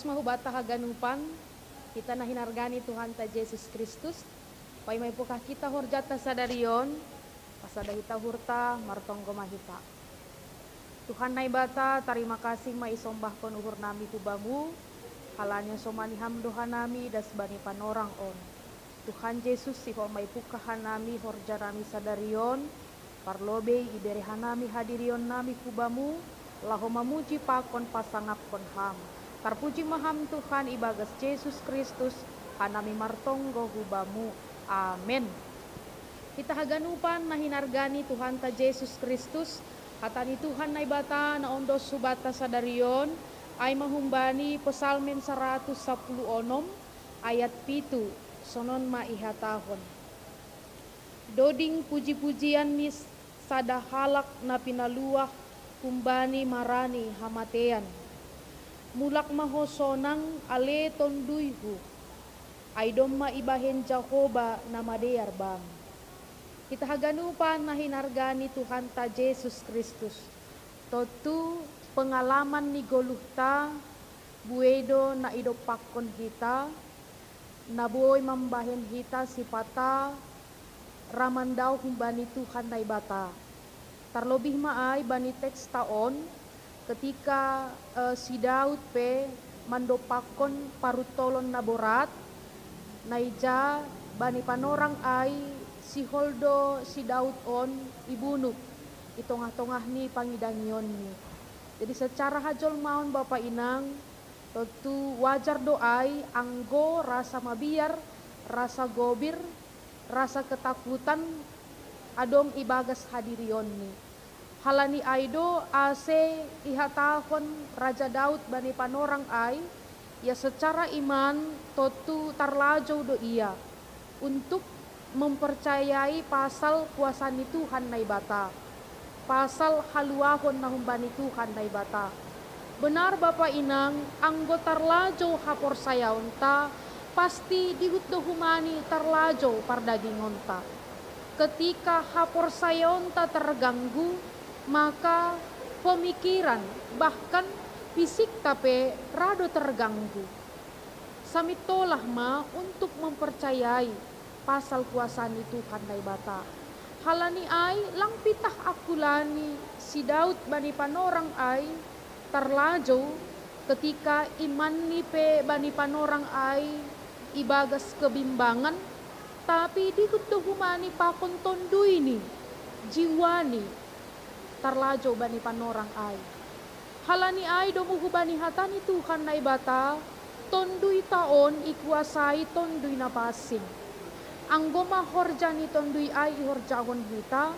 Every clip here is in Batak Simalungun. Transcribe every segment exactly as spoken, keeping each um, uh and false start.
Mahubata haganupan, hita na hinargani Tuhanta Jesus Kristus, paima ipukah kita horjata sadarion, pasada hita hurta martonggo mahita. Tuhan Naibata, tarima kasih ma isombahkon uhur nami hubamu, halanya somani ham doha nami das bani panorang on. Tuhan Jesus, sihol ma ipukah hanami horja nami sadarion, parlobei ibere hanami hadirion nami hubamu, laho mamuji pakon pasangapkon ham. Tarpuji ma ham Tuhan ibagas Jesus Kristus, hanami martonggo hubamu. Amen. Hita haganupan na hinargani Tuhanta Jesus Kristus, hata ni Tuhan Naibata na ondos hubata sadarion, ai mahumbani Pesalmen saratus sapuluh onom, ayat pitu, sonon ma ihatahon. Doding puji-pujian ni sada halak na pinaluah humbani marani hamatean. Mulak ma ho sonang ale tonduyhu, ai domma ibahen Jahoba na madear bam. Hita haganupan na hinargani Tuhanta Jesus Kristus. Tontu pengalaman ni goluhta, buei do na idompakkon hita, na boi mambahen hita sipata ra mandao humbani Tuhan Naibata. Tarlobih ma ai bani teksta on, ketika eh, si Daud pe mandompakkon paruntolon na borat, na ija bani panorang ai sihol do si Daud on ibunuk i tongah-tongah ni pangidangionni. Jadi secara hajolmaon bapa inang, tontu wajar do ai anggo rasa mabiar, rasa gobir, rasa ketakutan adong ibagas hadirionni. Halani ai do ase ihatahon Raja Daud bani panorang ai, ia secara iman tontu tarlajou do ia untuk mempercayai pasal kuasa ni Tuhan Naibata, pasal haluahon na humbani Tuhan Naibata. Benar bapa inang, anggo tarlajou haporsayaonta, pasti dihut do humani tarlajou pardagingonta. Ketika haporsayaonta terganggu, maka pemikiran, bahkan fisikta pe ra do terganggu. Samintolah ma untuk mempercayai pasal kuasa ni Tuhan Naibata. Halani ai lang pitah akulani si Daud bani panorang ai tarlajou, ketika imanni pe bani panorang ai ibagas kebimbangan, tapi dihut do humani pakon tonduyni, jiwani, tarlajou bani panorang ai. Halani ai domu hubani hata ni Tuhan Naibata, tonduyta on ikuasai tonduy na pansing. Anggo ma horja ni tonduy ai ihorjahon hita,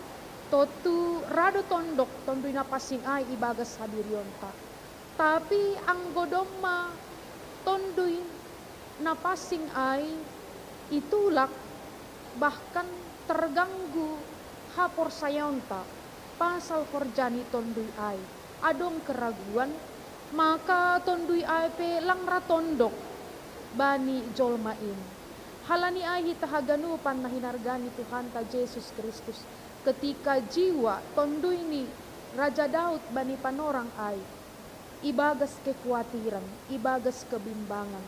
tontu ra do tondok tonduy na pansing ai ibagas hadirionta. Tapi anggo domma tonduy na pansing ai itulak, bahkan terganggu haporsayaonta pasal horja ni tonduy ai, adong keraguan, maka tonduy ai pe lang ra tondok bani jolma in. Halani ai hita haganupan na hinargani Tuhanta Jesus Kristus, ketika jiwa tonduy ni Raja Daud bani panorang ai ibagas kekuatiran, ibagas kebimbangan,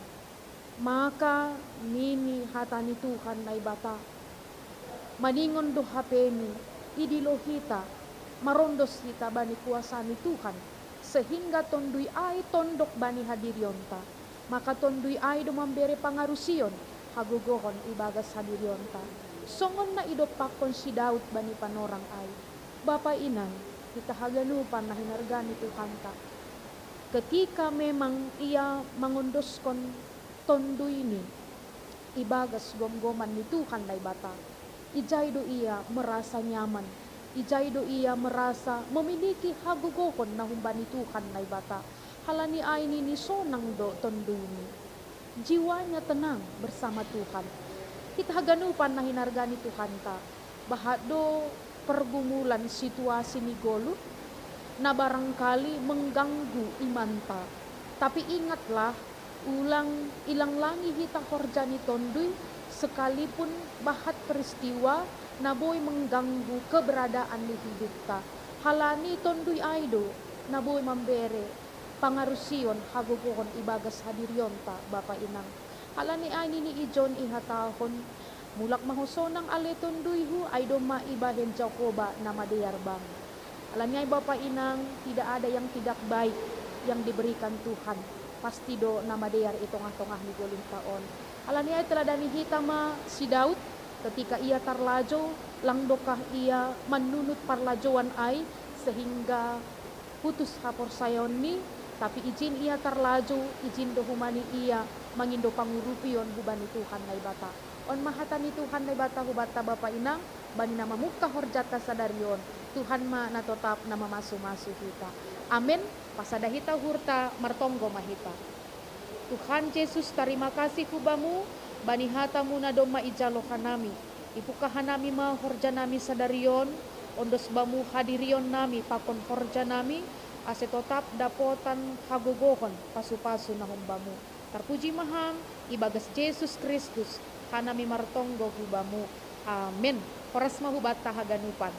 maka nini hata ni Tuhan Naibata, maningon do hapeni, idilo hita, marondos hita bani kuasa ni Tuhan, sehingga tonduy ai tondok bani hadirionta, maka tonduy ai do mambere pangarusion, hagogohon ibagas hadirionta. Songon na idompakkon si Daud bani panorang ai. Bapa inang, hita haganupan na hinargani Tuhanta. Ketika memang ia mangondoskon tonduyni ibagas gomgoman ni Tuhan Naibata, ijai do ia merasa nyaman, ijai do ia merasa memiliki hagogohon na humbani Tuhan Naibata. Halani ai nini sonang do tonduyni. Jiwanya tenang bersama Tuhan. Hita haganupan na hinargani Tuhanta. Bahat do pergumulan situasi ni goluh na barangkali mengganggu imanta. Tapi ingatlah, ulang ilang langi hita horja ni tonduy, sekalipun bahat peristiwa na boi mengganggu keberadaan ni hidupta. Halani tonduy ai do na boi mambere pangarusion hagogohon ibagas hadirionta Bapa inang. Halani ai nini ijon ihatahon, mulak ma ho sonang ale tonduyhu, ai domma ibahen Jahoba na madear bang. Halani ai Bapa inang, tidak ada yang tidak baik yang diberikan Tuhan. Pasti do na madear i tongah-tongah ni golinta on. Halani ai teladani hita ma si Daud, ketika ia tarlajo, lang dokah ia mannunut parlajoan ai, sehingga putus haporsayaonni, tapi ijin ia tarlajo, ijin do humani ia mangindo pangurupion hubani Tuhan Naibata. On ma hata ni Tuhan Naibata hubanta Bapa inang, bani na mamungka horjanta sadari on, Tuhan ma na totap na mamasu-masu hita. Amen. Pasada hita uhurta, martonggo ma hita. Tuhan Jesus, tarima kasih hu Bamu, bani hata-Mu na domma ijalo hanami. Ipuka hanami ma horjanami sadari on, ondos Bamu hadirion nami pakon horjanami, ase totap dapotan hagogohon pasu-pasu na hum Bamu. Tarpuji ma Ham, ibagas Jesus Kristus, hanami martonggo hu Bamu. Amen. Horas ma hubanta haganupan.